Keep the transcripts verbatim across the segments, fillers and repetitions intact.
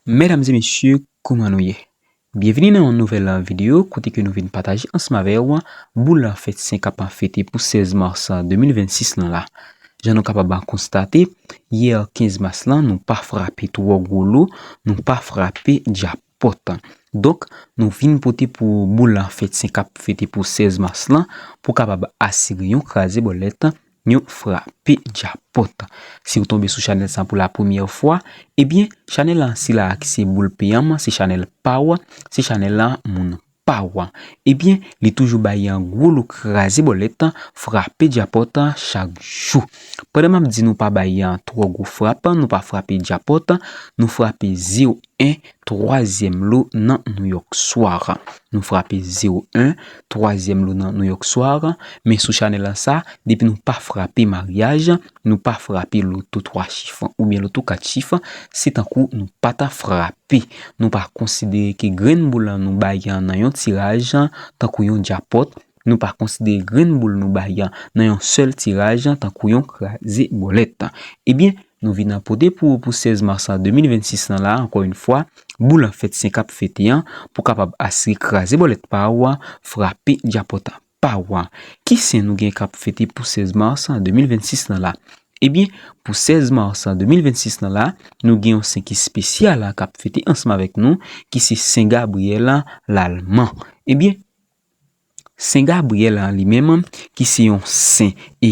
Medam e mesye, kouman nou ye? Byenvini nan yon nouvèl videyo kote ke nou vin pataje ansanm avè w boul fèt sen k ap fete pou sèz mas de mil vennsis lan la. Jan nou kapab konstate, yè kenz mas lan, nou pa frape twò gwo lo, nou pa frape djapòt. Donk, nou vin pote pou boul fèt sen k ap fete pou sèz mas lan, pou kapab asire yon kraze bòlèt, yon frape djapòt. Si w tonbe sou chanèl sa pou la premyè fwa, ebyen, chanèl la sila a ki se boul peyam, se chanèl pa w, se chanèl la moun pa w. Ebyen, li toujou bay yon gwo lo kraze bòlèt, frape djapòt chak jou. Pandan m ap di nou pa bay yon twò gwo frap, nou pa frape djapòt, nou frape zewo en, twazyèm lo nan New York Soir. Nou frape zewo en, twazyèm lo nan New York Soir, men sou chanèl la sa, depi nou pa frape maryaj, nou pa frape loto twa chif oubyen loto kat chif, se tankou nou pa ta frape. Nou pa konsidere ke grenn boul lan nou bay nan yon tiraj tankou yon djapòt, nou pa konsidere grenn boul nou bay nan yon sèl tiraj tankou yon kraze bòlèt. Ebyen, nou vin pote pou ou pou sèz mas de mil vennsis lan la, ankò yon fwa, boul fèt sen k ap fete an, pou kapab asire kraze bòlèt pa w, frape djapòt pa w. Ki sen nou gen k ap fete pou sèz mas de mil vennsis lan la? Ebyen, pou sèz mas de mil vennsis lan la, nou gen yon sen ki espesyal k ap fete ansanm avèk nou, ki se Sen Gabriyèl Lalman. Ebyen, Sen Gabriyèl an li menm, ki se yon sen e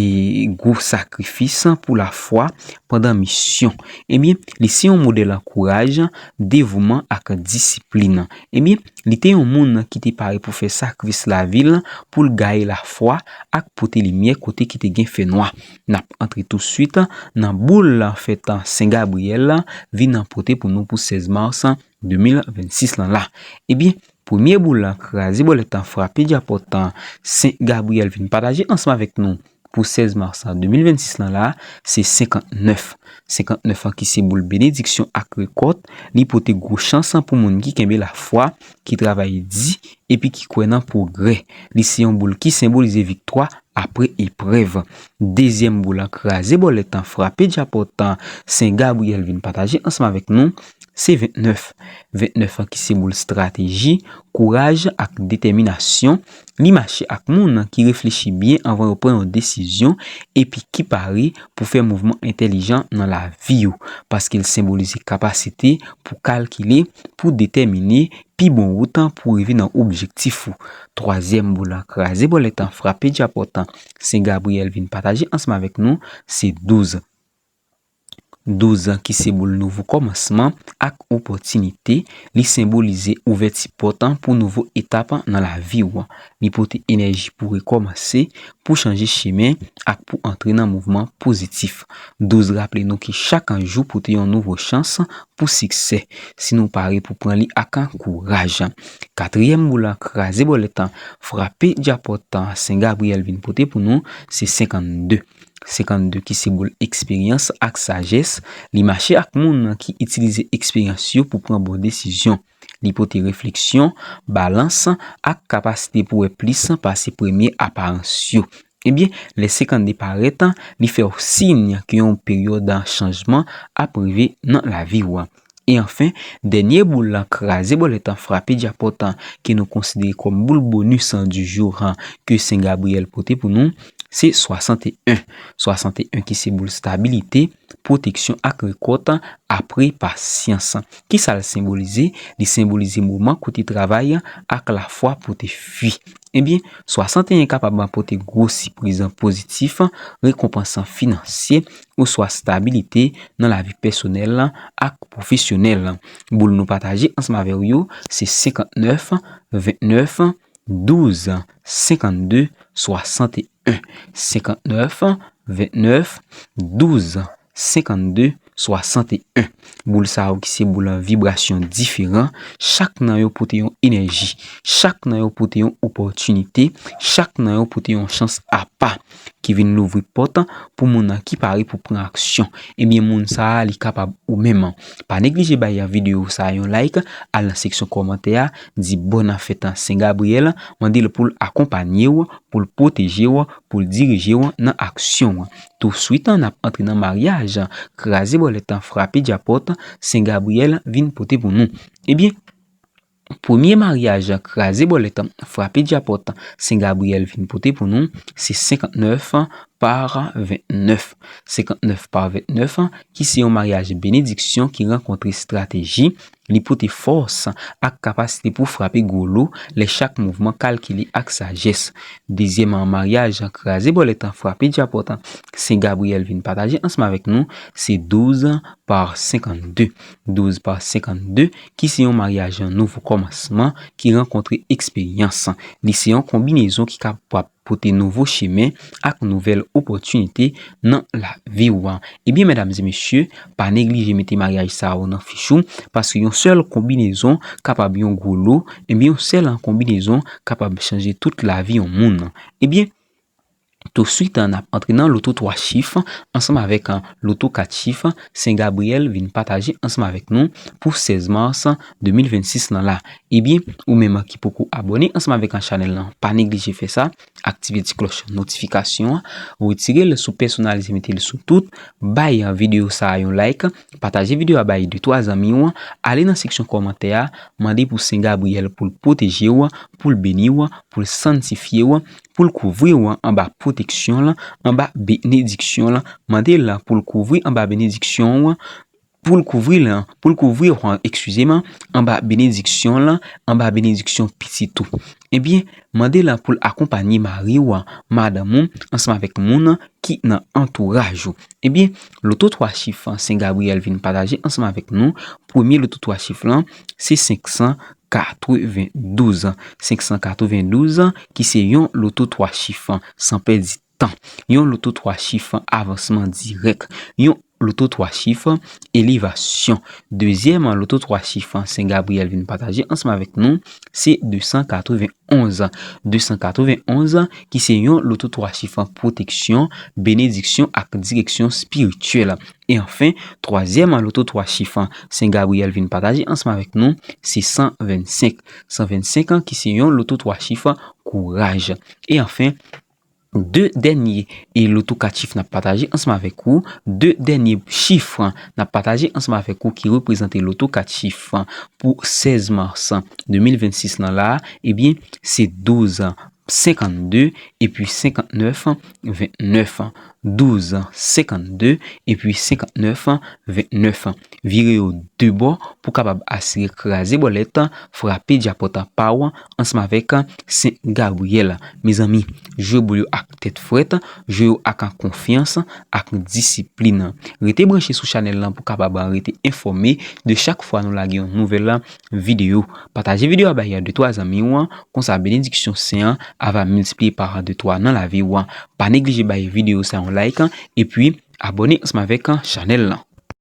gwo sakrifis pou lafwa pandan misyon. Ebyen, li se yon modèl kouraj, devouman ak disiplin. Ebyen, li te yon moun ki te pare pou fè sakrifis lavi l pou l gaye lafwa ak pote limyè kote ki te gen fènwa. N ap antre touswit nan boul fèt Sen Gabriyèl vin pote pou nou pou sèz mas de mil vennsis lan la. Ebyen, premye boul lan kraze bòlèt lan frape djapòt lan Sen Gabriyèl vin pataje ansanm avèk nou pou sèz mas de mil vennsis lan la, se senkantnèf. Senkantnèf an ki se boul benediksyon ak rekòt, li pote gwo chans pou moun ki kenbe lafwa, ki travay di, epi ki kwè nan pwogrè. Li se yon boul ki senbolize viktwa apre eprèv. Dezyèm boul lan kraze bòlèt lan frape djapòt lan Sen Gabriyèl vin pataje ansanm avèk nou, se ventnèf. Ventnèf an ki se boul estrateji, kouraj ak detèminasyon. Li mache ak moun ki reflechi byen anvan yo pran yon desizyon epi ki pare pou fè mouvman entèlijan nan lavi yo, paske l senbolize kapasite pou kalkile, pou detèmine pi bon wout pou rive nan objektif ou. Twazyèm boul lan kraze bòlèt lan frape djapòt lan Sen Gabriyèl vin pataje ansanm avèk nou, se douz. Douz an ki se boul nouvo kòmansman ak opòtinite, li senbolize ouvèti pòt pou nouvo etap nan lavi w. Li pote enèji pou rekòmanse, pou chanje chemen ak pou antre nan mouvman pozitif. Douz raple nou ke chak jou pote yon nouvo chans pou siksè, si nou pare pou pran li ak kouraj. Katriyèm boul lan kraze bòlèt lan frape djapòt lan Sen Gabriyèl vin pote pou nou, se senkannde. Senkannde ki se boul eksperyans ak sajès, li mache ak moun ki itilize eksperyans yo pou pran bon desizyon. Li pote refleksyon, balans, ak kapasite pou wè plis pase premye aparans yo. Ebyen, lè senkannde parèt, li fè w siy ke yon peryòd chanjman ap rive nan lavi w. E anfen, dènye boul lan kraze bòlèt lan frape djapòt lan ke nou konsidere kòm boul bonis du jour ke Sen Gabriyèl pote pou nou, se swasanteyen. Swasanteyen ki se boul stabilite, pwoteksyon ak rekòt apre pasyans. Kisa l senbolize? Li senbolize moman kote travay ak lafwa pote fwi. Ebyen, swasanteyen kapab pote gwo sipriz pozitif, rekonpans finansyè, oswa stabilite nan lavi pèsonèl ak pwofesyonèl. Boul nou pataje ansanm avè w yo, se senkannèf, ventnèf, douz, senkannde, swasanteyen. Senkannèf, ventnèf, douz, senkannde, swasanteyen. Boul sa yo ki se boul an vibrasyon diferan, chak nan yo pote yon enèji, chak nan yo pote yon opòtinite, chak nan yo pote yon chans apa. ki vin louvri pòt pou moun ki pare pou pran aksyon. Ebyen, moun sa a, li kapab ou menm. Pa neglije bay videyo sa a yon like, al nan seksyon kòmantè a, di bòn fèt Sen Gabriyèl, mande l pou l akonpanye w, pou l pwoteje w, pou l dirije w nan aksyon an. Touswit, n ap antre nan maryaj kraze bòlèt, frape djapòt, Sen Gabriyèl vin pote pou nou. Ebyen, premye maryaj kraze bòlèt, frape djapòt, Sen Gabriyèl vin pote pou nou, se senkantnèf pa ventnèf. Senkantnèf pa ventnèf, ki se yon maryaj benediksyon ki rankontre estrateji, li pote fòs ak kapasite pou frape gwo lo lè chak mouvman kalkile ak sajès. Dezyèm maryaj kraze bòlèt, frape djapòt, Sen Gabriyèl vin pataje ansanm avèk nou, se douz pa senkannde. Douz pa senkannde, ki se yon maryaj nouvo kòmansman ki rankontre eksperyans. Li se yon konbinezon ki kapab pote nouvo chemen ak nouvèl opòtinite nan lavi w. Ebyen, medam e mesye, pa neglije mete maryaj sa yo nan fich ou, paske yon sèl konbinezon kapab yon gwo lo, ebyen, yon sèl konbinezon kapab chanje tout lavi yon moun. Ebyen, touswit, n ap antre nan loto twa chif ansanm avèk loto kat chif Sen Gabriyèl vin pataje ansanm avèk nou pou sèz mas de mil vennsis lan la. Ebyen, ou menm ki poko abòne ansanm avèk chanèl lan, pa neglije fè sa, aktive ti klòch notifikasyon an, retire l sou pèsonalize, mete l sou tout, bay videyo sa a yon like, pataje videyo a bay de twa zanmi w, ale nan seksyon kòmantè a, mande pou Sen Gabriyèl pou l pwoteje w, pou l beni w, pou l sanntifye w, pou l kouvri w anba pwoteksyon l, anba benediksyon l, mande l pou l kouvri anba benediksyon w, pou l kouvri l, pou l kouvri w, eskize m, anba benediksyon l, anba benediksyon pitit ou. Ebyen, mande l pou l akonpanye mari w, madanm ou, ansanm avèk moun ki nan antouraj ou. Ebyen, loto twa chif Sen Gabriyèl vin pataje ansanm avèk nou, premye loto twa chif lan, se senk san katrevendouz. Senk san katrevendouz, ki se yon loto twa chif san pèdi tan. Yon loto twa chif avansman dirèk. Yon loto twa chif elevasyon. Dezyèm loto twa chif Sen Gabriyèl vin pataje ansanm avèk nou, se de san katrevenonz. De san katrevenonz, ki se yon loto twa chif pwoteksyon, benediksyon ak direksyon espirityèl. E anfen, twazyèm loto twa chif Sen Gabriyèl vin pataje ansanm avèk nou, se san vennsenk. San vennsenk, ki se yon loto twa chif kouraj. E anfen, de dènye e loto kat chif n ap pataje ansanm avèk ou, de dènye chif n ap pataje ansanm avèk ou ki reprezante loto kat chif pou sèz mas de mil vennsis lan la, ebyen, se douz, senkannde, epi senkantnèf, ventnèf. Douz, senkannde, epi senkantnèf, ventnèf. Vire yo de bò pou kapab asire kraze bòlèt, frape djapòt pa w ansanm avèk Sen Gabriyèl. Mezanmi, jwe boul yo ak tèt frèt, jwe yo ak konfyans, ak disiplin. Rete branche sou chanèl lan pou kapab rete enfòme de chak fwa nou lage yon nouvèl videyo. Pataje videyo a bay de twa zanmi w, konsa benediksyon Sen an ava miltipliye pa de twa nan lavi w. Pa neglije bay videyo sa yon like, epi abòne ansanm avèk chanèl lan.